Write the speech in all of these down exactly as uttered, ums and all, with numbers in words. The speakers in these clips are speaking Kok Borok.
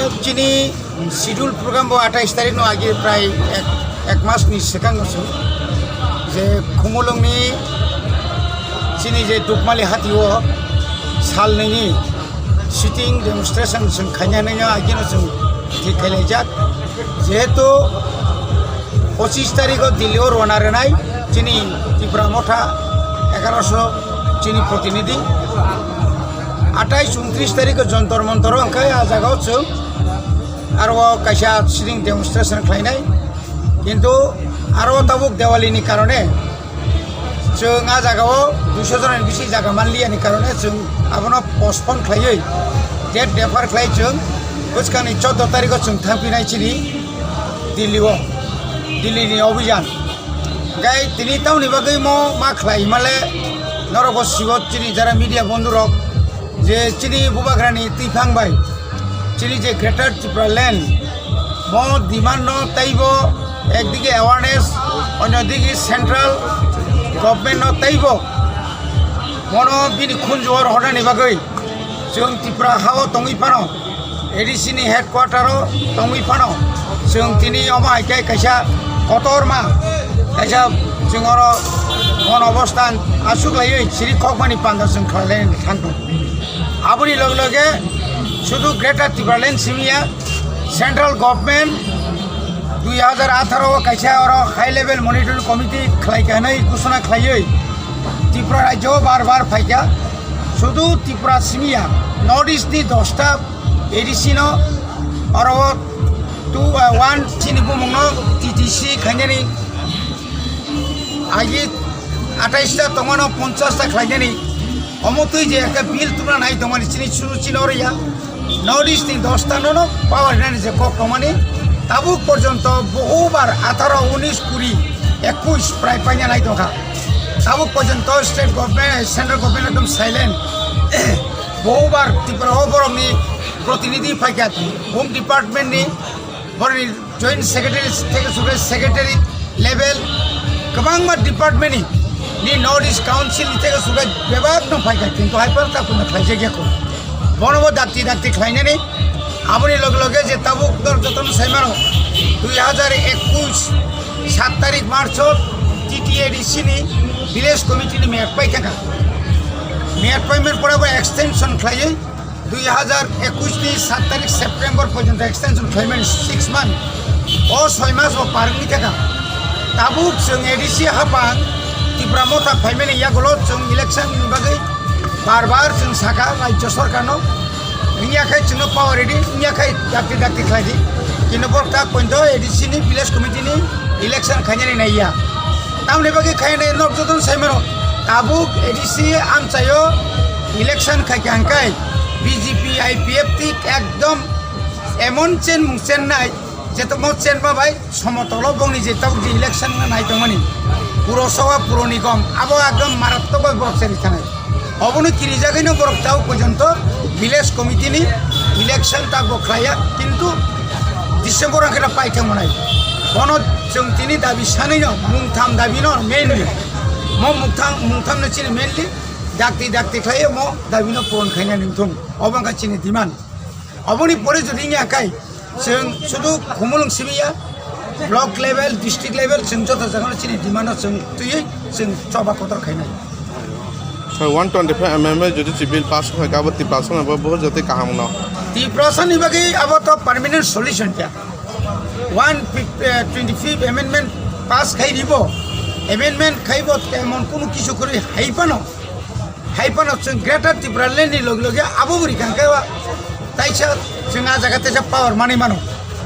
Chini schedule program bo atais tarik no agi prai ek, ek mas ni swkang no chwng je Khumulwng ni chini je Dukmali hati o sal nini sitting demonstration chwng khaina nai no agi no chwng thik khailai jak. Jehetu pochis tarik o Delhi o rona rwnai chini Tipra Motha egaroso chini protinidhi. Atais untris tarik o Jontor Montor o hwnkhe a jaga o chwng aro o kaisa sitting demonstration khlainai. Kintu aro o tabuk Diwali ni karone chwng a jaga o duiso jona ni bisi jaga manliya ni karone chwng abono postpone khlaiwi date defer khlai chwng bwskang ni chordo tarik o chwng thangphinai chini Delhi o, Delhi ni obijan. Hwnkhe tini tamoni bagwi mo ma khlai himale norok bo sigo chini jara media bondhu rok je chini bubagrani twiphang bai chini je Greater Tripura Land mo demand no teibo ekdigi awareness, onyo digi central government no teibo mono bini khunju o rohornani bagwi chwng Tripura ha o tongwi phano A D C ni headquarter o tongwi phano chwng tini omo hai khe kaisa kotorma kaisa chwng oro mon obostan aswk laiwi siri khokmani panda chwng khlai lai thang tongo. Aboni loge loge sudu Greater Tipraland simi ya, central government dui hajar atharo o kaisa oro high level monitoring committee khlai kha hinwi ghosona khlaiwi Tripura rajyo o bar bar phaikha. Sudu Tripura simi ya, North East ni dosta A D C no oro o two, uh, one chini bumung no T T C khainani agi atais ta tongmano ponchas ta khlainani. Omo twi je ekta bill tubuna nai tongmani chini churu chini oro ya. North East ni dosta no no power nani je kok tongmani. Tabuk porjonto bohubar atharo, unis, kuri, ekush prai paina nai tongkha. Tabuk porjonto state government, central government ekdom silent. Bohubar Tripura o borokni protinidhi phaikha, Home Department ni borokni Joint Secretary theke sugwi secretary level kwbangma department ni, ni North East Council ni theke sugwi bebak no phaikha, kintu hai phano ta kuno khlaijak ya kho. Bono bo dakti dakti khlainani aboni loge loge je tabuk dor jotono saimano dui hajar ekush sat tarik March o T T A D C ni village committee ni meyad pai thangkha. Meyad paiman pore bo extension khlaiwi dui hajar ekush ni sat tarik September porjonto extension khlaimani six month. O soi mas bo parwngwi thangkha. Tabuk chwng A D C hapang Tipra Motha phaimani yagulo chwng election ni bagwi bar bar chwng sakha rajya sarkar no, wngya khai chwngno power ready, wngya khai dakti dakti khlai di. Kintu borok tak pointo A D C ni village committee ni election khainani naiya. Tamni bagwi khainai nok jotono saimano tabuk A D C amchaio election khaikha hwnkhe B J P I P F T ekdom emon chenmung chennai, je tamo chenma bai somotolo bongni je tabuk je election nai tongmani puro soba puro nigom abo ekdom marattok bai borok cheri thanai. Obono kirijagwino borok tabuk porjonto village committee ni election tabuk khlaiya, kintu December angkhe pai thangmanai. Bono chwng tini dabi sanino mungtham dabino mainly. Mo mungtham, mungthamno chini mainly dakti dakti khlaiwi mo dabino puron khaina ningthung. Obo wngkha chini demand. Oboni pore jodi wngya khai, chwng sudu Khumulwng simi ya, block level, district level, chwng joto jagano chini demand no chwng twiwi chwng choba kotor khainai. One twenty-five amendment jodi si bill pass khai kha, abo Tiprasa ni bagwi bahut jotoi kaham no. Tiprasa ni bagwi abo to permanent solution ya. One twenty-five amendment pass khai ribo, amendment khaibo temon kunu kisu kwrwi hai phano. Hai phano chwng Greater Tipraland ni loge loge abo bo rikha khe wa taisa chwng a jaga taisa power manwi mano.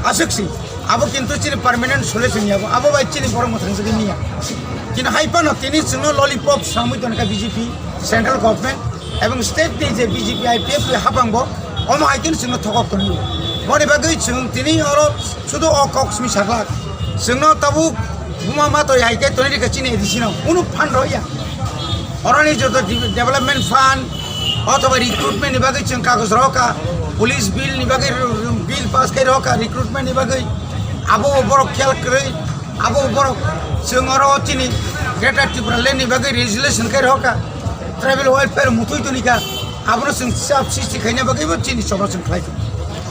Aswk si abo kintu chini permanent solution ya bo. Abo bai chini borok mwthang jagwi manya. Kintu hai phano tini chwngno lollipop samwi tongkha B J P central government ebong state ni je B J P I P F T hapang bo omo hai khe chwngno thokok tongo. Boni bagwi chwng tini oro sudu o kok simi saklak. Chwngno tabuk buma matoi hai khe tonwi rikha chini A D C no. Kunu phan rw ya. Oroni joto de-, development fund othoba recruitment ni bagwi chwng kagoj rw kha, police bill ni bagwi r-, r-, bill pass khai rw kha, recruitment ni bagwi abo bo borok khel kwrwi, abo bo borok chwng oro chini Greater Tipraland ni bagwi resolution khai rw kha, tribal welfare muthwi toni kha, abono chwng chap sristi khaina bagwi bo chini choba chwng khlai tongo.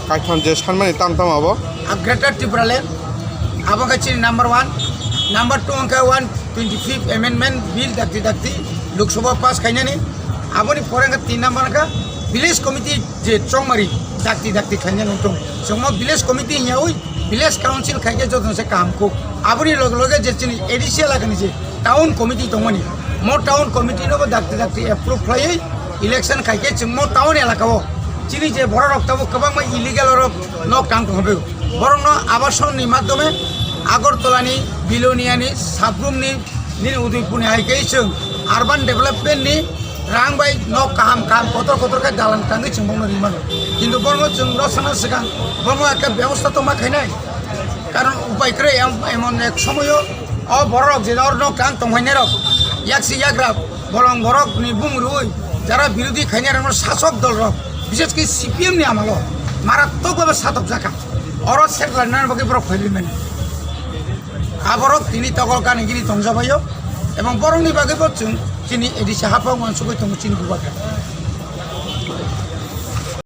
Kaitham je sanmani tam tam abo. A Greater Tipraland, abo khe chini number one. Number two wngkha one twenty-fifth Amendment Bill dakti dakti Lok Sabha pass khainani. Aboni pore wngkha tin number wngkha village committee je chongmari dakti dakti khainani wngtong. Chwngmo village committee hiyaui village council khaikhe jotono se kaham kho. Aboni loge loge je chini A D C elakani je town committee tongmani, mo town committee nobo dakti dakti approve khlaiwi election khaikhe chwngmo town elakao chini je bororok tabuk kwbangma illegal orok nok tang tongphio. Borokno abasonni madhyome Agartala ni, Bilonia ni, Sabrum ni, nini Udaipur ni hai khe chwng urban development ni rang bai nok kaham kaham kotor kotor khe dalan tangwi chwng bongno rimano. Kintu borokno chwng rw sana swkang borokno ekta bebosta tongma khainai. Karon upai kwrwi em-, emon ek somoyo o borok je oro nok tang tongphainai rok yaksi yagra bolong borok ni bung rwi jara birodhi khainai rok sasok dol rok, bishes khe C P M ni amalo maratwk bhabe satok jaka. Oro settler nani bagwi borok phailwi mani. Aborok tini tokol kani gini tongjabaio ebong borokni bagwi bo chwng chini A D C haphang uansugwi tongo chini bubagra.